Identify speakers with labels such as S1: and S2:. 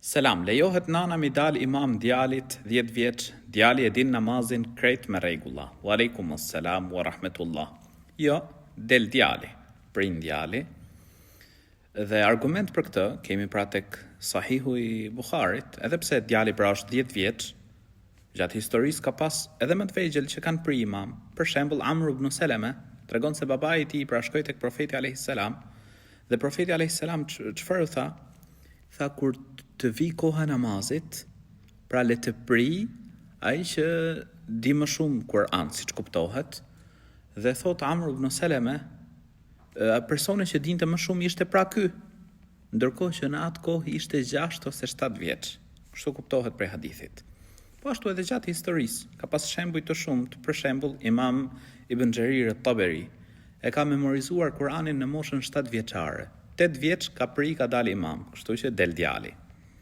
S1: Selam, lejohet nana mi dal imam djalit 10 vjeç, djali e din namazin krejt me rregulla. Wa alejkum selam wa rahmetullah. Jo, del djali, prin djali. Dhe argument për këtë kemi pra tek Sahihu i Buharit, edhe pse djali pra është 10 vjeç, gjatë historisë ka pas edhe më të vegjël që kanë pri imam. Për shembull, Amr ibn Seleme tregon se babai i tij pra shkoi tek profeti alayhis salam dhe profeti alayhis salam çfarë u tha? Tha kur të vi koha e namazit, pra le të pri ai që di më shumë Kur'an, siç kuptohet, dhe thot Amr ibn Seleme, personi që dinte më shumë ishte pra ky, ndërkohë që në atë kohë ishte 6 ose 7 vjeç. Kështu kuptohet prej hadithit. Po ashtu edhe gjatë historisë, ka pas shembuj të shumtë, për shembull Imam Ibn Xherir et-Taberi e ka memorizuar Kur'anin në moshën 7 vjeçare. 8 vjeç ka pri ka dalë imam, kështu që del djali.